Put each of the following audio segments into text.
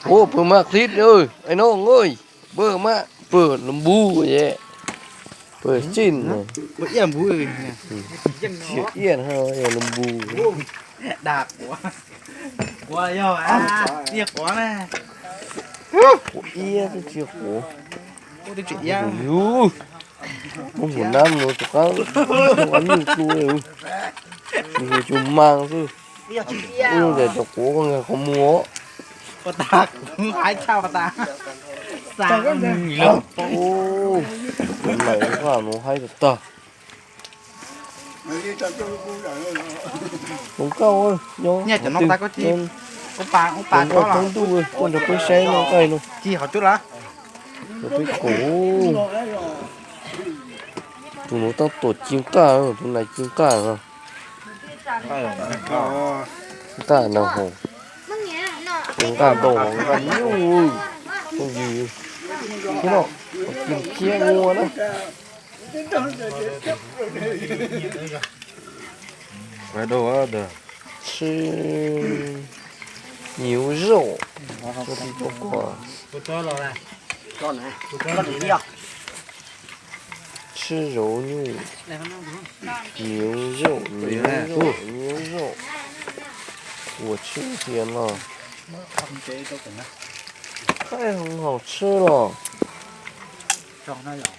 Ua pw mas qhib, ai no, pw mas pw lub npus, pw txij, iab lub npus. Quav iab twb tsis quav. Yus, muab hum nab no rov qab, rov qab nyuj tu, yus cug mas xwb. Ub, cov quav koj nqa qhov muag. Tus lais vaj no haib tag tag. Hluas nkauj, hluas nkauj thoob ntuj tuaj nrog peb saib no, nqaij no. Nrog peb koom. Tus no tab tom ci nqaj, tus lais ci nqaj no. Nqaj na ho, ci nqaj ntau, nqaj nyuj, phooj ywg. Thiab no, ci khiab ua na. 吃牛肉，这地方过。吃肉，牛肉，牛肉，牛肉，我吃一点了。太很好吃了，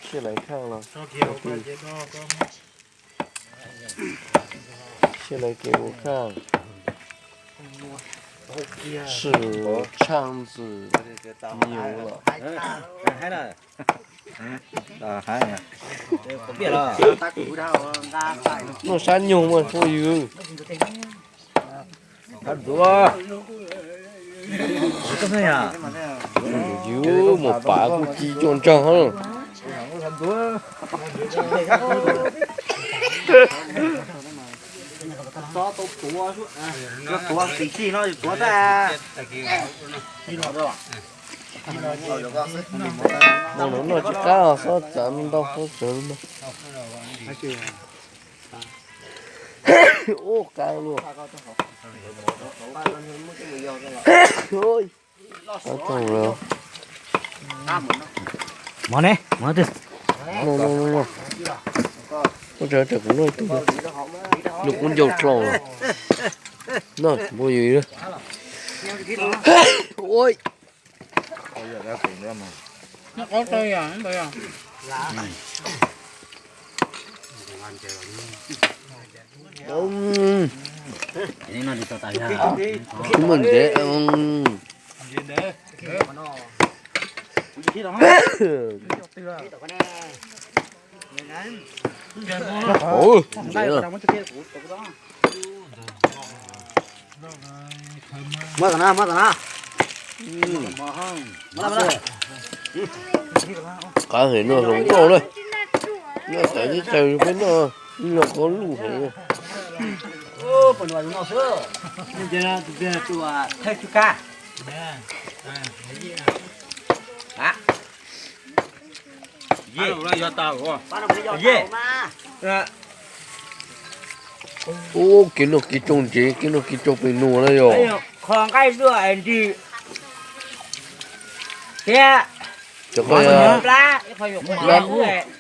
切来看了。 先来给我看，是炝子牛了。Noj sab nyuj mas phooj ywg. Yus, mus pav kuj ci cuaj ntsag. Noj tsis qab, xob txav ntau, xob txav ntau. Ub, qab luaj. Qab tau lawm. Mov ne, mov twg? Ua tsaug, kuv noj ib tug, nws kuj ncau dlhau. Noj tsis npau yus. Muaj ntsev. Ntsev. Muab tom no, muab tom no. Qab heev no, hluas nkauj na. Noj tawv teb chaws peb noj, ib lo ko luj heev. Ub, kev noj kev tsau ntsev, kev noj kev tsau pem nuav na yog. Qho nqaij luaj nrig thiab. Cov ko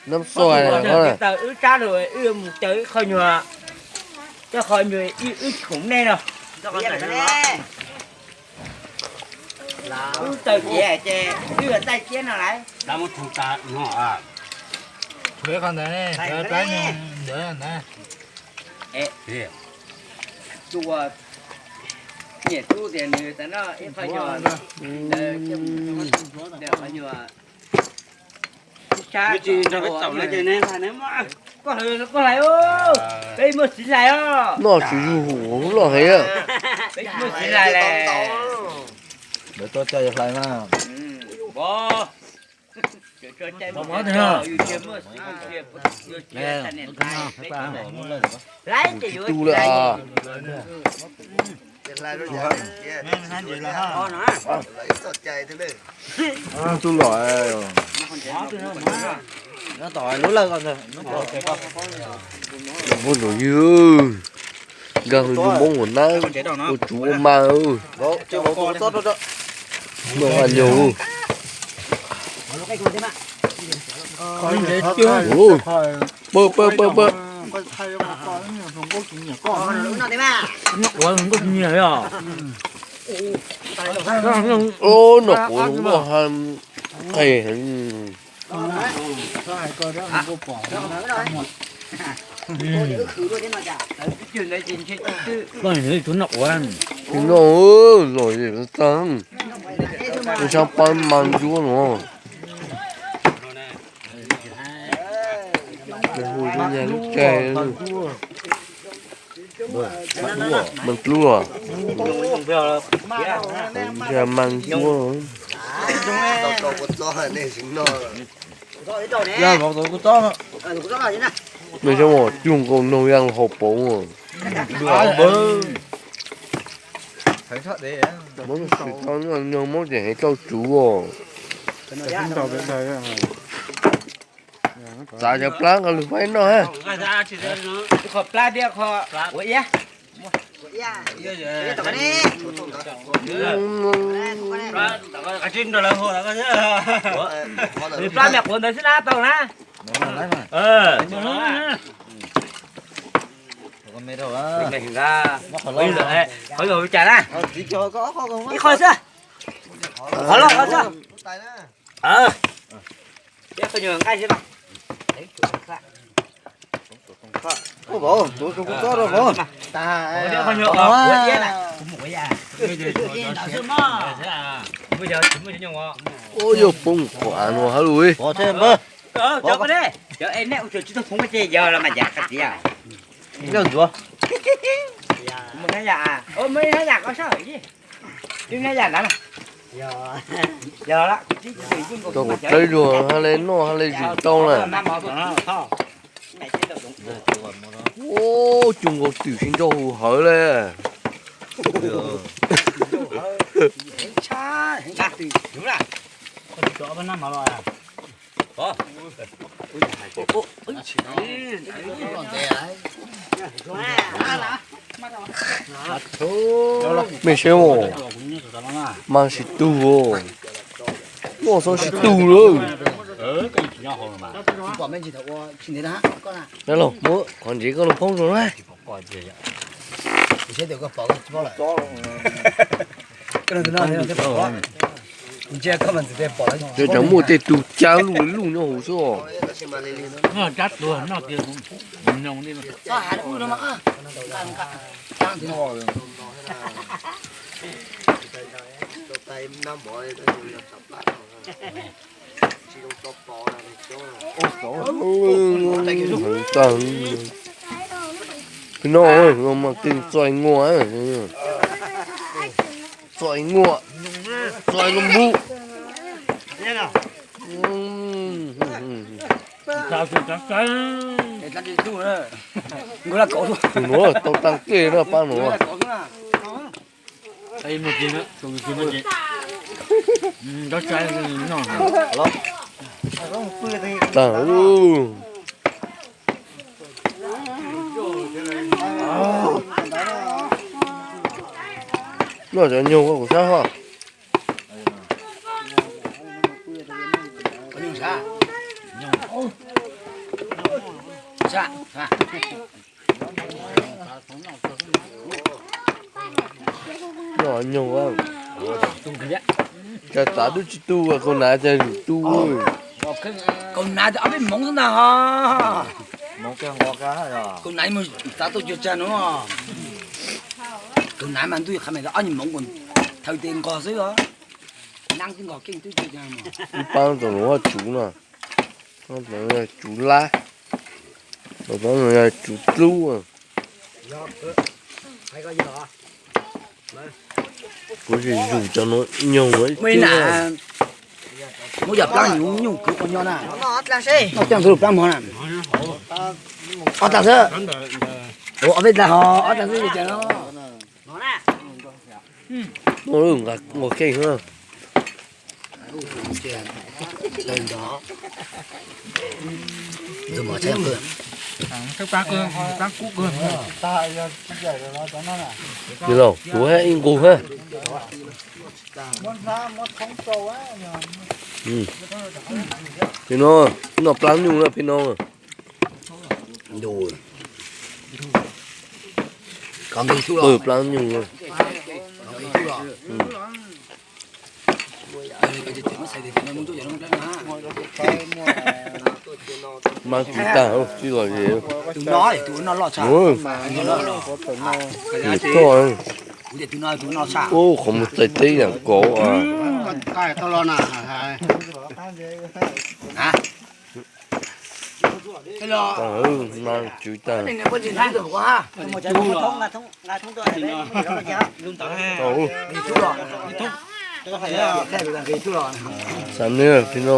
nab xua, wb tsab lug wb mus caw ib qho nyuag, coj qho nyuag wb khoom nej no. Wb tawm ces ces wb yuav taij ciab no lawm. Tus uas niam tub tias nws tas noj ib qho nyuag, qho nyuag. Koj hlais, koj hlais, peb muaj txiv hlais os. Noj tsis yug hum loj heev. Peb muaj txiv hlais lawm. Lawv tuaj coj yus hlais mas. Hlais ces yuav tu lawm. Tub los, nyob tom lub lawj ko ntag. Muab nrog ywg, nkag hws nrug Hmoob ua nab, ua tsuv ua mas. Noj haj nyuj. Pw, pw, pw, pw. Ua, noj quav hluas nkauj ha qis. Koj noj quav. Tsis noj, lom zem tag. Nws sab pab mas ntsuab no. Hu lub nyag lub caij. Mas dlub os. Mas ntsuab. Nws coj mus cuag nkaus noog yaa haus poov. Muab sim tau nyob ces heev tau tsuv os. Txav cov plab nqa lug pab noj ha. Plab me quav ntawd xwb na tau na. Qhov yog cas na? Ib qho xwb. Qhov loj qhov xwb. Ib qho nyuag nqaij xwb. Ua yog poob qhov av no hab lug. Tau kuv tsaib zuag hab le noj hab le zwm tau na. Ua, cuag nkaus twm sib nraug hawv le. Mej saib os, mas tsis tug, noj txhob tsis tug lawm. Los muab qhov ntsev koj los poob rau na. Cov muaj tej tug cab luj luj nyob hauv xwb os. Peb no mas tej txoj nguav, txoj nguav, txoj lub npub. Tus nuav tau taag tej na pab nuav. Taag. Noj cov nyuag kuv sab hov. Noj nyuag, cas txav twb tsis tu, kaus hnav cas zwm tu. Kaus hnav ob peb hmoov xwb ntag hos. Kaus hnav mus txav tau cuag tsag nuav. Kaus hnav mas ntuj qha me ob nyuag hmoov kuj thaws tes nqos xwb os. Nab twb nqos keej twb cuag tsag. Ib pab tau nuav tsuv na, tsuv lab, tsuv dlub. Kuv sim yug cov nuav nyoog ib tug. Muab cov plaab nyuj kwv quas nyo na. Noj coj ntxuav lub plaab mog na. Ob tag xwb. Ua ob peb tag hos ob tag xwb ces no. Nqos keej. Ib los kuv hab ib nqug hab. Peb no, noj plaab nyuj na peb no. Ntuj, nqig tub los, plaab nyuj. Maab tswv tag, tsis los zes. Tus no, tus no loj tshaj. Ub, qhov muag txais teb yaam kauv. Maab tswv tag. Xav nwb peb no.